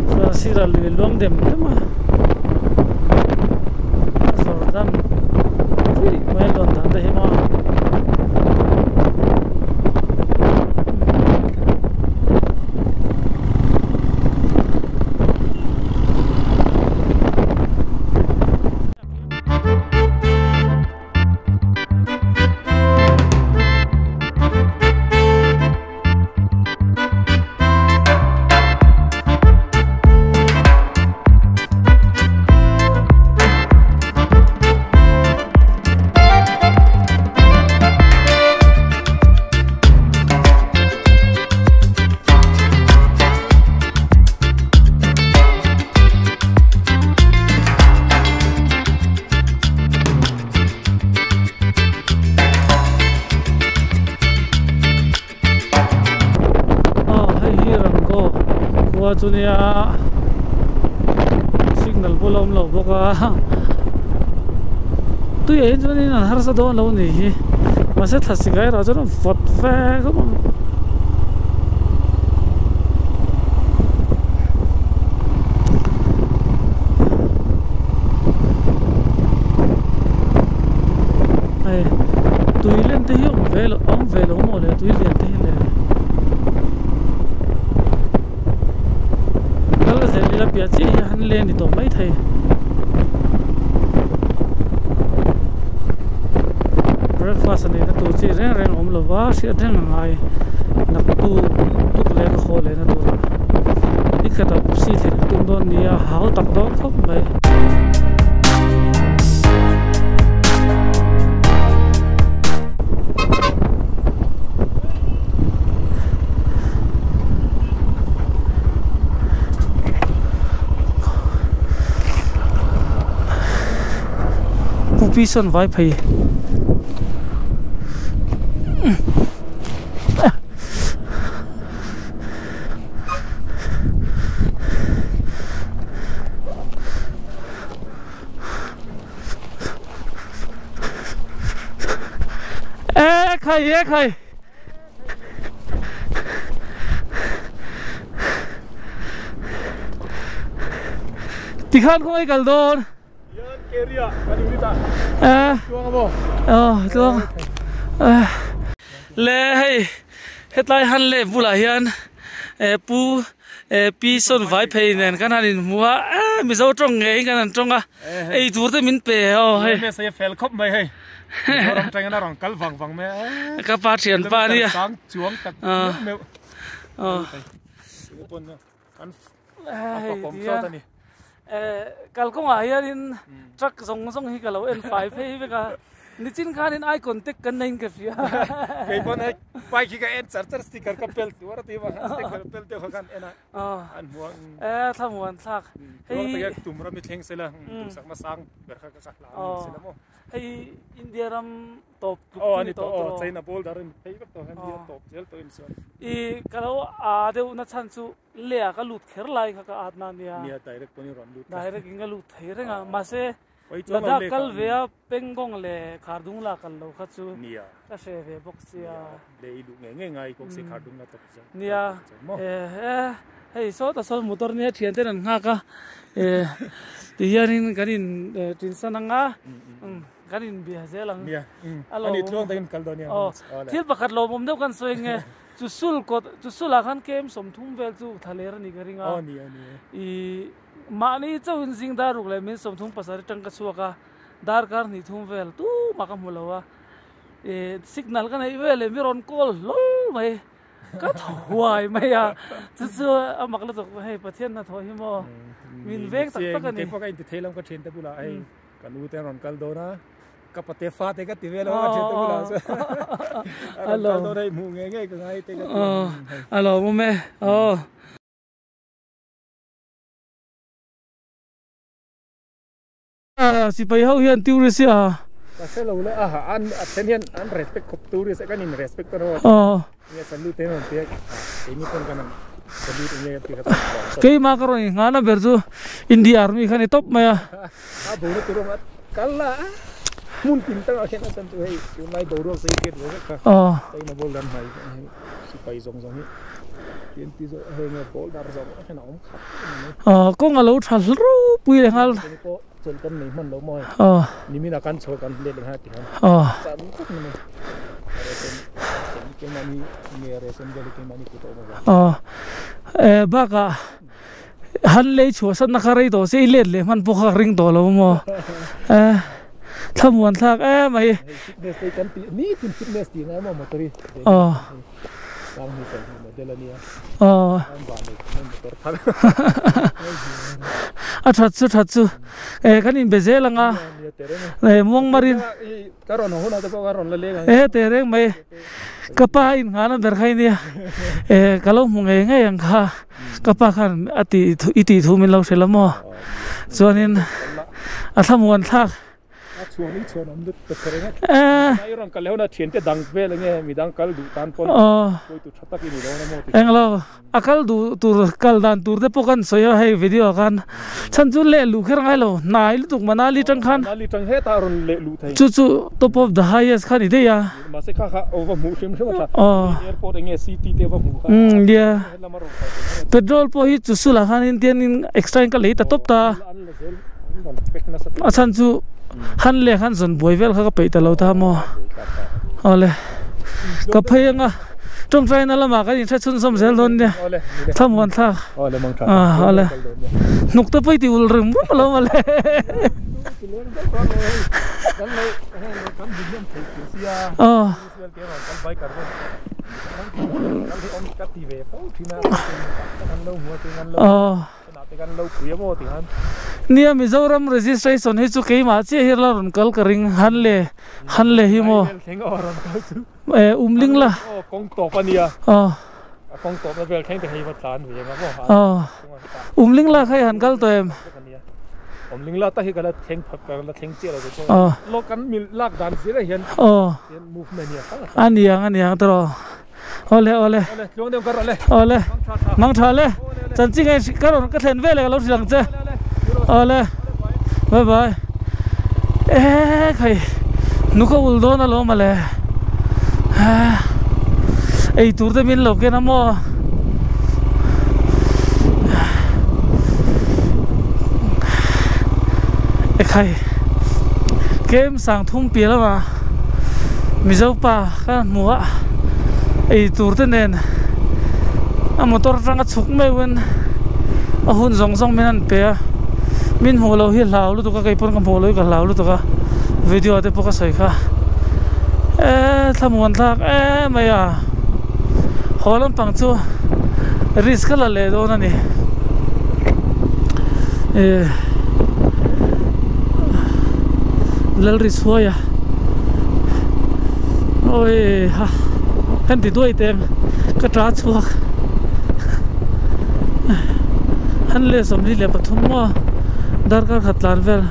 Chuan sirah lui a luang dem dem a, a zawr dan ruih mai a luan dan te hi maw. Aw hei hi Rango khua chu nia signal pawh la awm lo bawk a tui ah hian chuanin an harsa dawn lo a nih hi mahse thlasik ah erawh chuan a vawt vek a. Hei tui len te hi a awm ve loh a awm ve lo maw le tui lian te hi le kal zel ila piah chiah hi han len ni tawh maithei. Breakfast a neihna tur chi reng reng a awm lo va hriat reng a ngai naktuk tuk leh ka haw lehna turah nikhatah si thlen ka tum dawn nia hau tak dawn khawp mai. Pu sawn vai phei e khai e khai tikhan khawngaih kal dawn. Le hei hetlai han leh bulah hian pu pi sawn vai phei nen kan han inhmu a mizo tawng ngeiin kan han tawng a ei tur te min pe aw hei fel khawp mai hei Mizoram tangin a rawn kal vang vang mai a ka pa thianpa ania sang chuang tak meuh meuh Kalkawngah hianin truck zawng zawng hi ka lo en fai phei vek a, nichin khanin eye contact kan nei in ka hria. Kei pawn hei bike hi ka en char char sticker ka pel tuar a ti vang a sticker pel deuh kha khan en a an hmu a. E thlamuan thlak. Hei tum ram i thleng sela duhsakna sang ber kha ka hla a ni sela maw. Hei India ram tawp tluk chu ni tawh tawh China border in phei vek tawh hian India tawp zel tawh in chuan. I ka lo a deuh na chhan chu leh ah ka lut kher lai kha ka at na nia. Nia direct pawn i rawn lut. Direct in ka lut thei reng a mahse Ladakh kal ve a Pangong leh Khardung la kal lo kha chu ka hre ve bawk sia. Nia le i luh ngei ngei ngai kawng se Khardung la tawp zawk. Nia hei sawta sawn motor nia thian ten an nghak a ti hianin kan in tinsan anga. Kan inbia zel ang. Nia, a ni tluang takin kal dawn nia. Aw, thil pakhat lawmawm deuh kan sawi nge, chu sul kawt, chu sulah khan kem 30 vel chu tha ler a ni ka ring a. Aw ni, aw ni. I mahni chauhin zing dar ruk leh min 37 tang ka chhuak a, darkar hnih thum vel tumah ka hmu lo a. I signal ka neih vel leh mi rawn call hlawl mai, ka thaw huai mai a, chu chu a mak lutuk, hei Pathian hnathawh hi maw min veng tak tak a ni. Kei pawh ka intithei lam ka thian te bulah hei. Ka nu te an rawn kal dawn a, ka pate fa te ka ti vel a ka thian te bulah chuan a rawn kal dawn a, i hmuh ngei ngei ka ngai te ka ti a. A lawmawm e aw. Sipai ho hian tourist hi a. Ka hre lo le a ha an a then hian an respect khawp tourist a kan in respect a rawh. Nge salute em ang tia keini pawn kan ang salute enge tih kha chu Keimah ka rawn inghahna ber chu India Army kha ni tawp mai a. A boruak tur awm a kal la a hmun tin takah khian a chan chu hei tunlai boruak chu i hriat ve vek kha. China ball dan hmai sipai zawng zawng hi. Kawng a lo tha ropui leh nghal. Bakah han lei chhuah san na kha rei tawh se i let leh hman pawh kha ka ring tawh lo maw. Thlamuan thlak em mai. A that chu that chu e kan in be zel anga e muang marin e teh reng mai ka pa in nghahna ber kha ania e ka lo hmu ngei ngei ang kha ka pa khan a tih i tih thu min lo hrilh a maw chuanin a thlamuan thlak. A chhuan i chhuan awm lut ta kher eng a. Tunah i rawn kal leh hunah thiante dang vel enge midang kal duh tan pawn hruaitu tha tak i ni dawn a maw ti. Englo a kal duh tur kal dan tur te pawh kan sawi a hei video ah khan chhan chu leh luh kher ngai lo hnai lutuk Manali tang khan. Manali tang hetah a rawn leh luh thei. Chu chu top of the highest kha ni daih a. Mahse kha kha aw va hmuh hrim hrim a tha. Airport enge city te va hmuh kha. Nia petrol pawh hi chu sulah khan in tian in extra in ka lei ta tawp ta. A chhan chu han leh han zawn buai vel kha ka peih ta lo ta maw awle ka phei anga tawngtaina lamah kan inhre chhunzawm zel dawn nia thlamuan thlak awle hnuk te pawh i ti ul rum rum alo mawle aw. Aw. Nia Mizoram registration hi chu keimah chiah hi la rawn kal ka ring han le han le hi maw eh umling la aw aw umling la kha i han kal tawh em aw aw aniang aniang tawh. Awle awle awle mang tha le chanchin hei ka rawn ka thlen veleh ka lo hrilh ang che awle bye bye eh khai nuk a ul dawn alawm ale ei tur te min lo ken a maw ekhai kem sang thum piah lamah Mizo pa ka hmu a ei tur te nen a motor atanga chhuk meuhin a hun zawng zawng min han pe a min hmuh loh hi hlau lutuk a kei pawn ka hmuh loh hi ka hlau lutuk a video te pawh ka sawi kha eee thlamuan thlak em mai a haw lampang chu risk a la leh dawn a ni eh Lalrisuaia awi ha kan ti duai teng ka ta chhuak han leh 23 maw darkar khat tlan vel.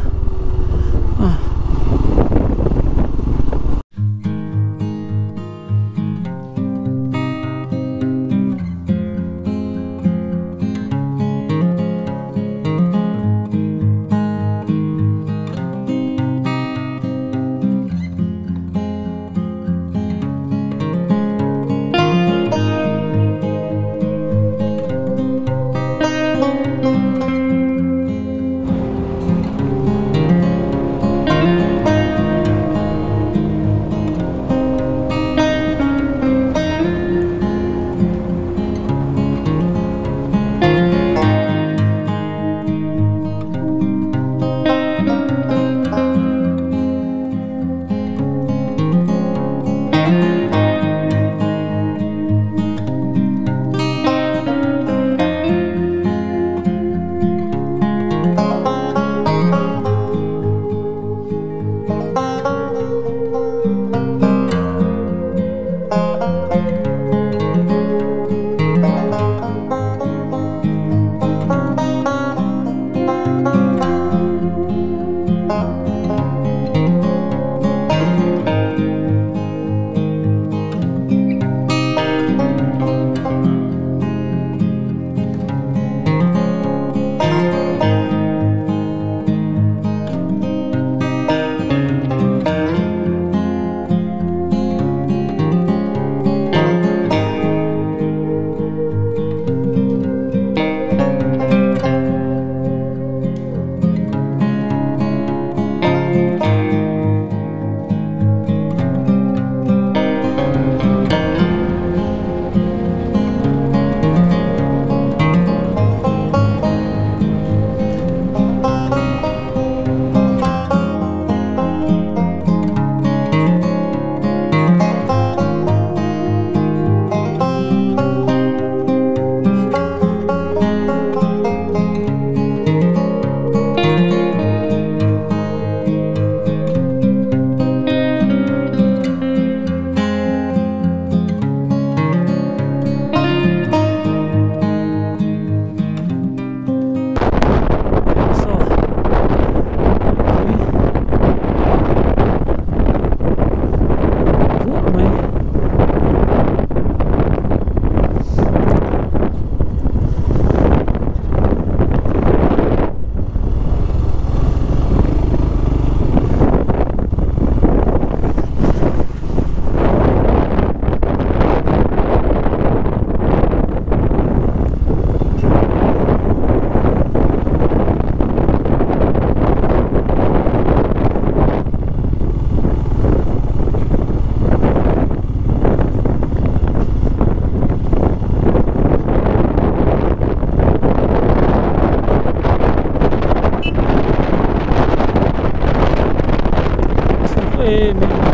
em em a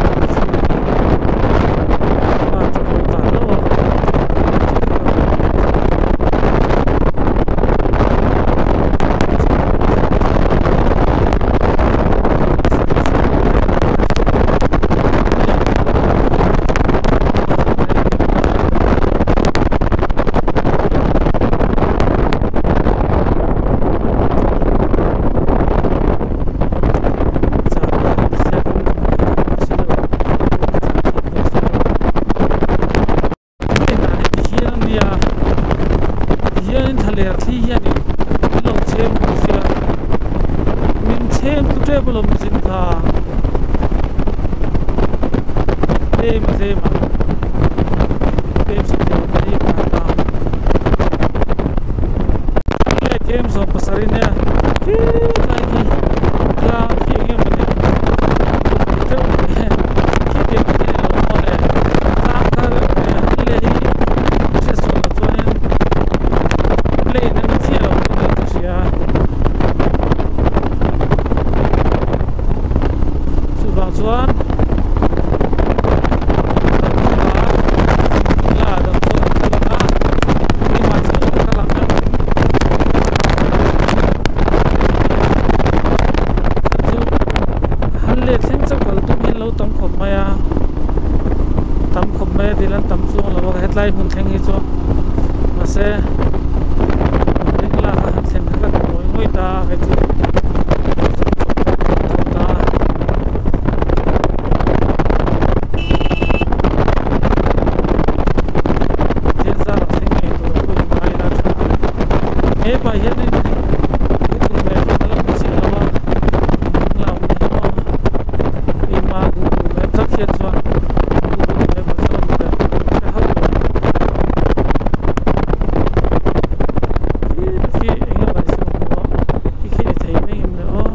a chak lo ta hlauh a. Hian thlaler thli hianin min lo chhem bawk sia min chhem chu tep alawm zin kha tlem a tlem a tlem sawm leh pali a ta leh tlem sawm pasarih nia khi tlai khi tlang khi eng emaw ni teuh mai khi tiang khi ni lo maw le tlang kha leh hi hriat sual loh chuanin plane a ni chiah lo tih ka hria chuvang chuan la dang chuan an kal ang a keimah chiah ka kal ang em chu han let thleng chauh kal tum hian lo tam khawp mai a tam khawp mai a thil an tam chuang lo a hetlai hmun thleng hi chu mahse ring lak a han thlen kha ka duh ngawih ngawih ta a kei chu tho ta a. Thil zar a thleng ngei tur a pawh in ngai ila tha hepa hianin Google Map hi ka la hmu chiah lo a ring la awm ni hi maw keima Google Map tak hian chuan Google Map ah chuan awm ve hre hauh lo khi khi eng emaw ni chu ka hmu a khi khi ni thei mai em le aw.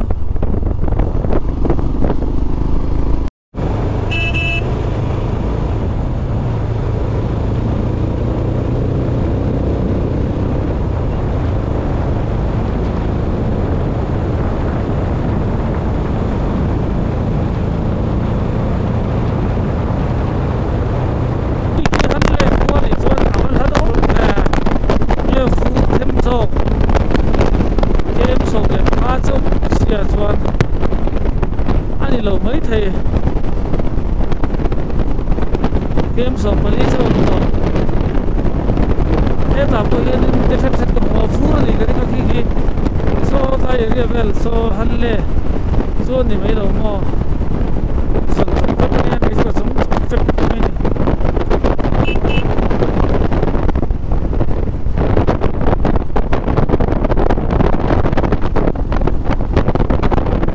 Chuan a ni lo mai thei kem sawm pali chu a awm tawh hetah pawh hianin te hret hret ka hmu a fur a ni ka ring a khi khi saw tlai area vel saw han le chu a ni mai lo maw zawn chawp vek a nia kei chu ka zawng chawp vek mai a ni.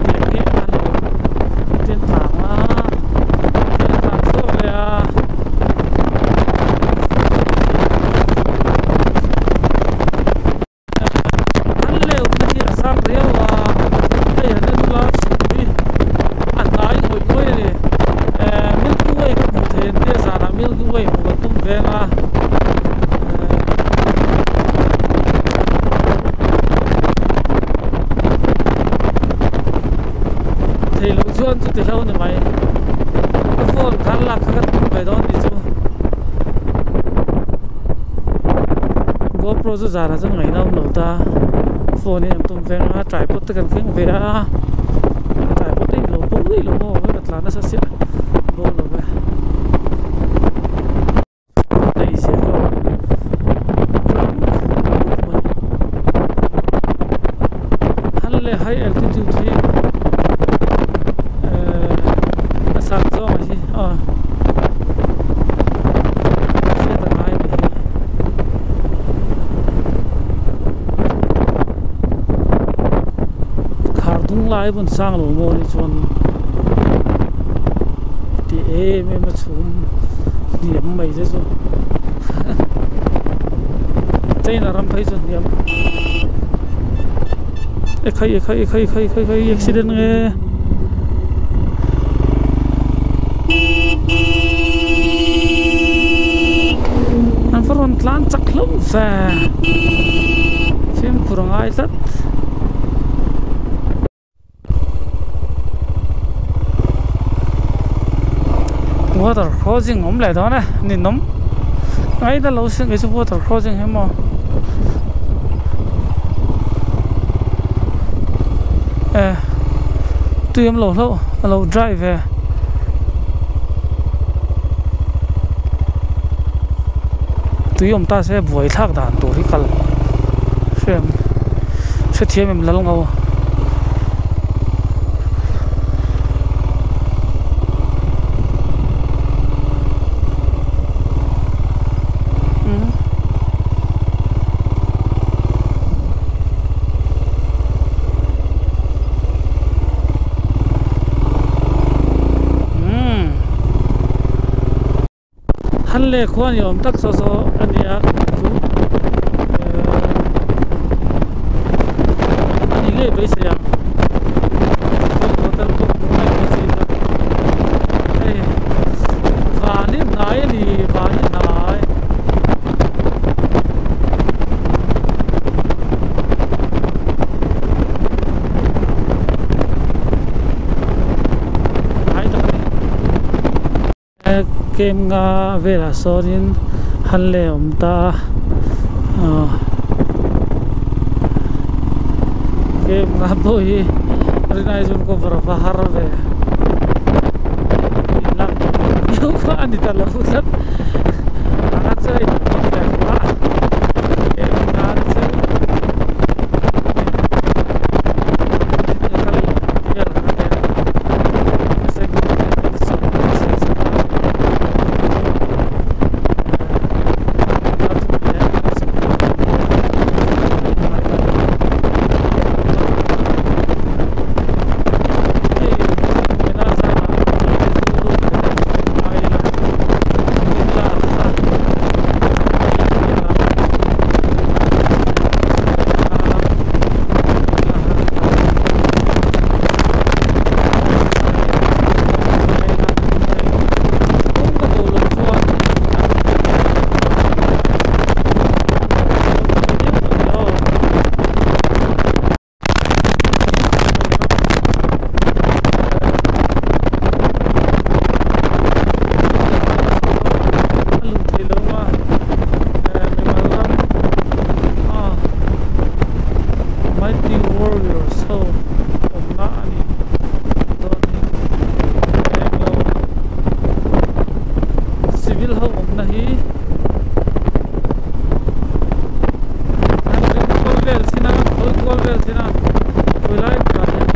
Tiang hi a lo tin tlang a tiang tlang chhuak leh a. An leh awmna hi a sang riau a hei han en ula chhum hi a hnai ngawih ngawih a ni eh Milky Way ka hmuh thei an tia zanah Milky Way hmuh kan tum veng a eh. Thei loh chuan chuti hlo ni mai ka phone khan lak kha ka tum ve dawn ni chu GoPro chu zan ah chuan ngaihna awm lo ta phone in an tum veng a tripod te kan keng ve a tripod te ilo bo daih lo maw ka tlan nasa chiah bo lo ve. Daih zia kha aw tlang khawp mai han leh high altitude hi ehh a sang zawng a hi aw hriat a ngai a ni hi. Khar dung lai pawn sang lo maw ni chuan ti em em a chhum hniam mai te chu China ram phei chu hniam e khai e khai e khai khai khai khai accident nge. An va rawn tlan chak hlawm ve fimkhur a ngai tlat. Water crossing awm leh dawn e ninawm ngai ta lo sin kei chu water crossing hi maw e tui awm lo hlauh a lo dry ve. Tui awm ta se buai thlak dan tur hi kal hrem hrethiam em lal ngo. Han leh khua ni awm tak saw saw a ni a chu a ni ngei beisei ang chuan hotel pawh hmuh ngei beisei ila hei van hi hnai a ni van hi hnai. Hnai tak a ni. Kem nga velah sawnin han leh awm ta a kem nga pawh hi rinai chuan cover a va har ve inlak viau kha a ni ta lo tlat a chu a inhmang ve a kem nga chu Mighty Warriors ho awmna a ni dawn hi englo civil ho awmna hi an ring kual vel thin a hawi kual vel thin a hawi lai berah hian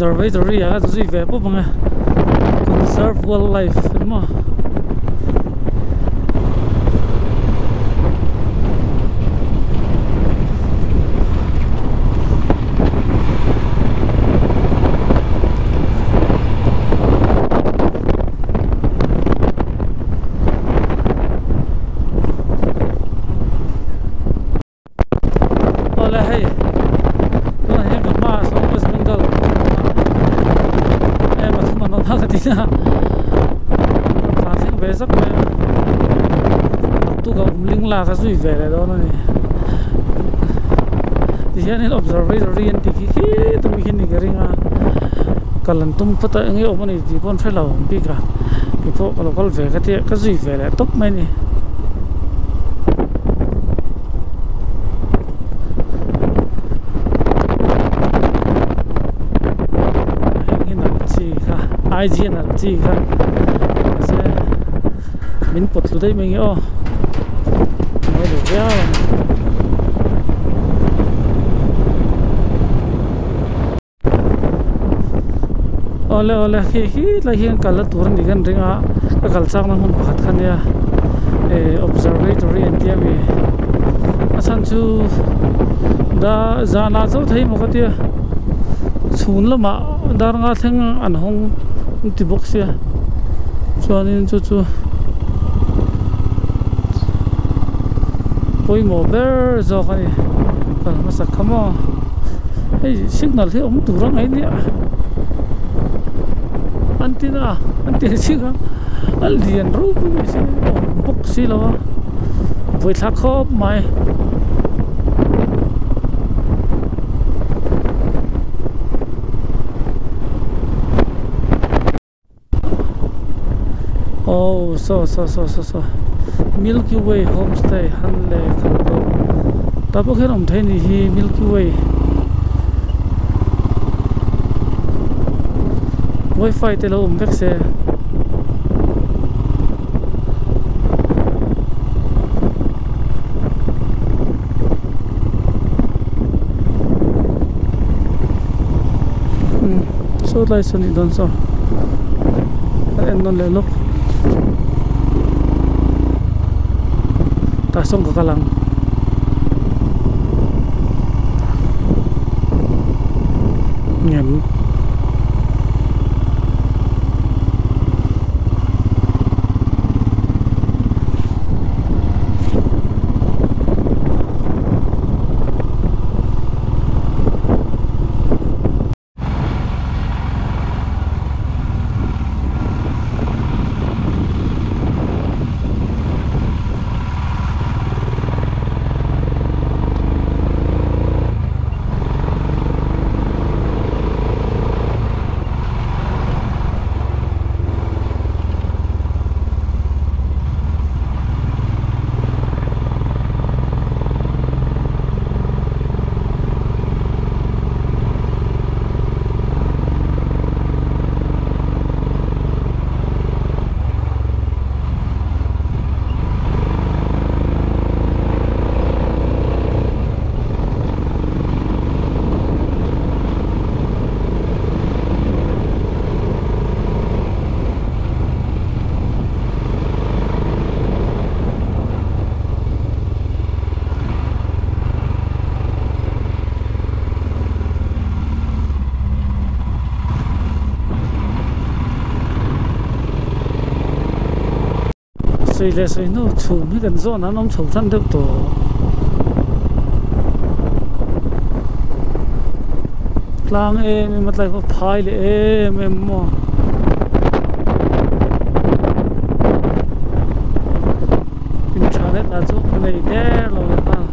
Observatory ah zui ve pawp ang e conserve wildlife emaw Awle hei. zak mai a naktuk a umling la ka zui ve leh dawn a ni tihianin observatory an tih khi khi tumi khi ni ka ring a kal an tum phawt a eng nge awm a ni tih pawh an hre lo ang bik a keipawh ka lo kal ve ka tia ka zui ve leh tawp mai a ni. Heng hi nalh chi kha IG nalh chi kha mahse min pawt tlu daih mai nge aw mawi lo viau ang. Awle awle khi khi tlai hian kal na tur a nih kan ring a ka kal chak na hmun pakhat kha nia eh observatory an tia mi a chhan chu da zanah chauh thei maw ka tia chhun lamah dar nga thleng an hawng an ti bawk sia chuanin chu chu pawimawh ber zawk a ni kal hmasak kha maw hei signal hi awm tur ang eng nia an ti na an ti chiang a a lian ropui mai se awm bawk si lo a vawithlak khawp mai. Oh saw saw saw saw saw Milky Way homestay han leh khalh tawh tah pawh khian awm thei a nih hi Milky Way wifi te lo awm vek se. Saw tlai saw nih dawn saw a en nawn leh lawk tah sawn ka kal ang. Ngem. Sawi leh sawi hnu chhum hi kan zawn an awm chho tan deuh tawh. Tlang em em a tlai pawh phai leh em em maw. Internet lah chu a nei der lo leh nghal.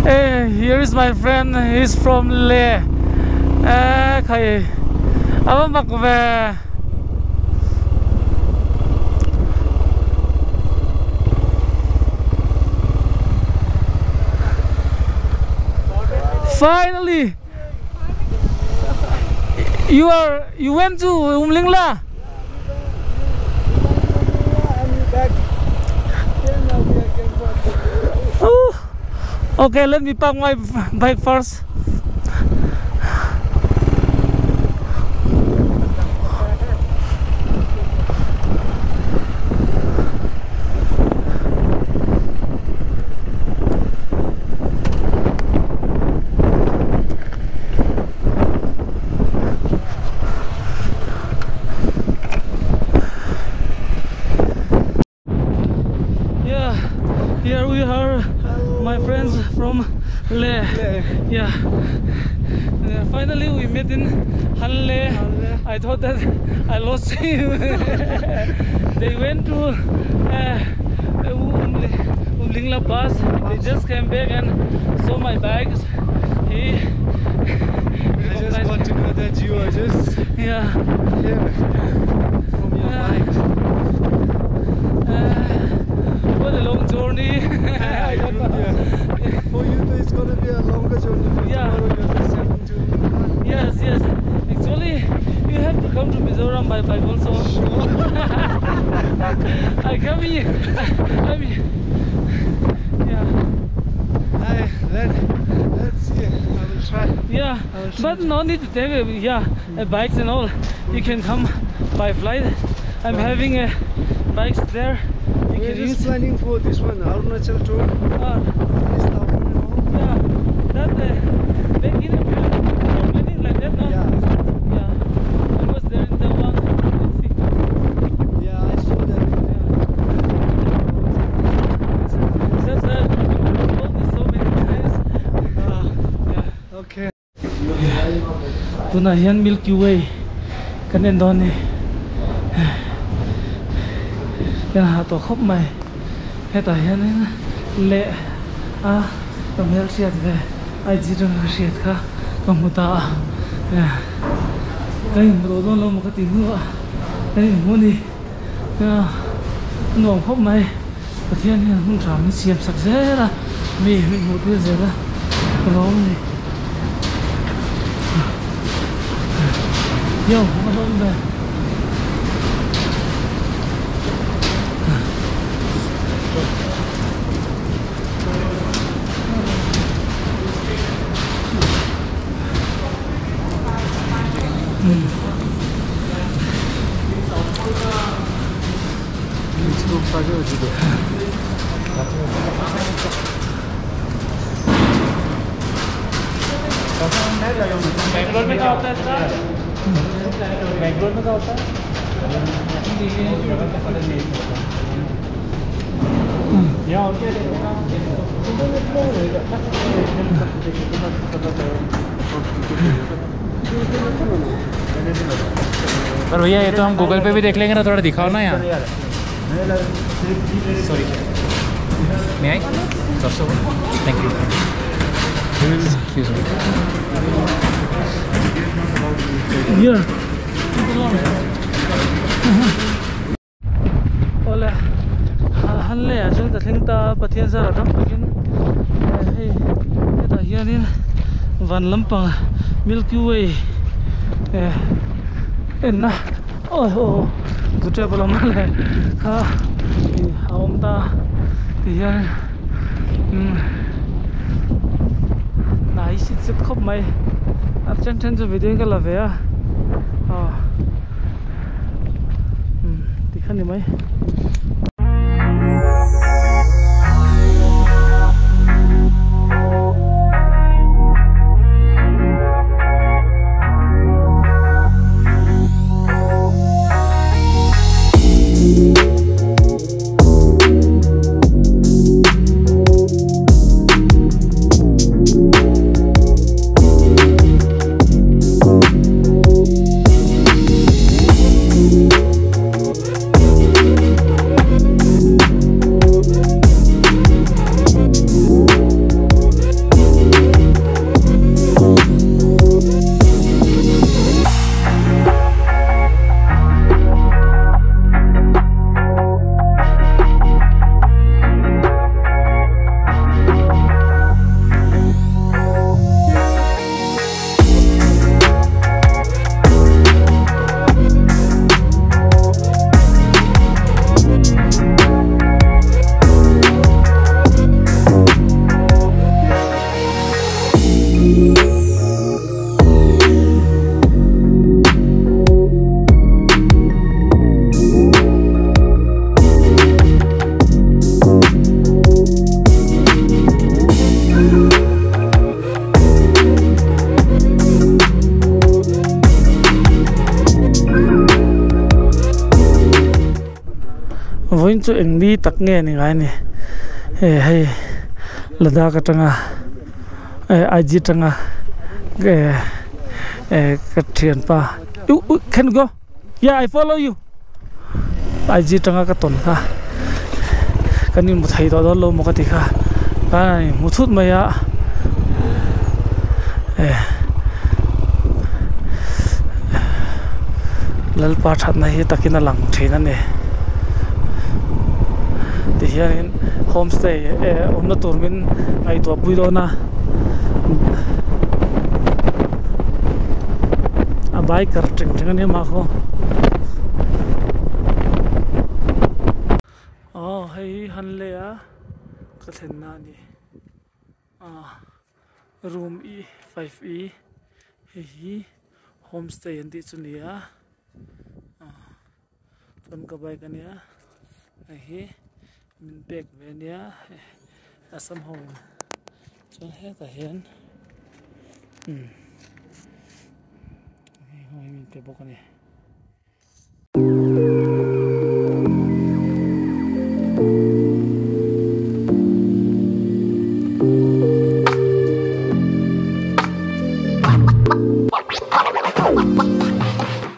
Hey, here is my friend. He's from Leh. Eh, khai. Ava mak ve. Finally, you are you went to Umlingla. Oh, okay, let me park my bike first. Finally we met in Hanle. I thought that I lost him. They went to Umlingla bus. They just came back and saw my bags. He I just want to know that you are just yeah here from your bike. What a long journey. Yeah, yeah. For you too, it's gonna be a longer journey. For yeah. Tomorrow you're just heading to Nepal. Yes, yes. Actually, you have to come to Mizoram by bike also. Sure. I come here. I mean, yeah. Let's see. I will try. Yeah, I will try. But no need to take bikes and all. You can come by flight. I'm having a bikes there. You We're can just use. planning for this one, Arunachal tour. This Tawang and all. Yeah, that back in April, planning like that, no? Yeah. Yeah. I was there in Tawang. Let's see. Yeah, I saw that. Yeah. That's told me so many times. Yeah. Okay. Tuna hian Milky Way kan en dawn ni kan ha to khop mai hetah hianin leh a ka hmel hriat ve ai ji rang ka hriat kha ka hmu ta a ka inhmu tawh dawn lo maw ka ti hnu a ka inhmu ni nuam khop mai Pathian hian hmun tha min siam sak zel a mi min hmuh tir zel a ka lawm ni yo ka lawm ve. Bangalore में क्या होता है इसका? बैंगलोर में क्या होता है? यहाँ और क्या पर भैया ये तो हम गूगल पे भी देख लेंगे ना, थोड़ा दिखाओ ना यहाँ। Sorry, may I? Thank you. Excuse me. Here. Ole, hanle a chuan ka thleng ta Pathian zara tam takin hei hetah hianin van lampang Milky Way enna oi oh zu tep alawm le kha a awm ta ti hian nai sit sit khawp mai a then then chu video in ka la ve a ti khan ni mai. Voin chu eng ni tak nge ni ngai ni hei Ladakh atanga IG atanga Eh ka thianpa u can go yeah I follow you IG tanga ka tawn kha kan inhmu thei tawh dawn lo maw ka ti kha khan a inhmu thut mai a eh Lalpa thatna hi takin a lang thin a ni tihianin homestay eh awmna tur min ngaihtuah pui dawn a a biker teng teng a nia mah khaw aw hei hi Hanle a ka thlen na a ni ah room e 5 e hei hi homestay an tih chu a ni a ah. Chuan ka bike a nia hei hi min pek ve a nia Assam ho in chuan hetah hian umm hei ho hi min pe bawk a ni.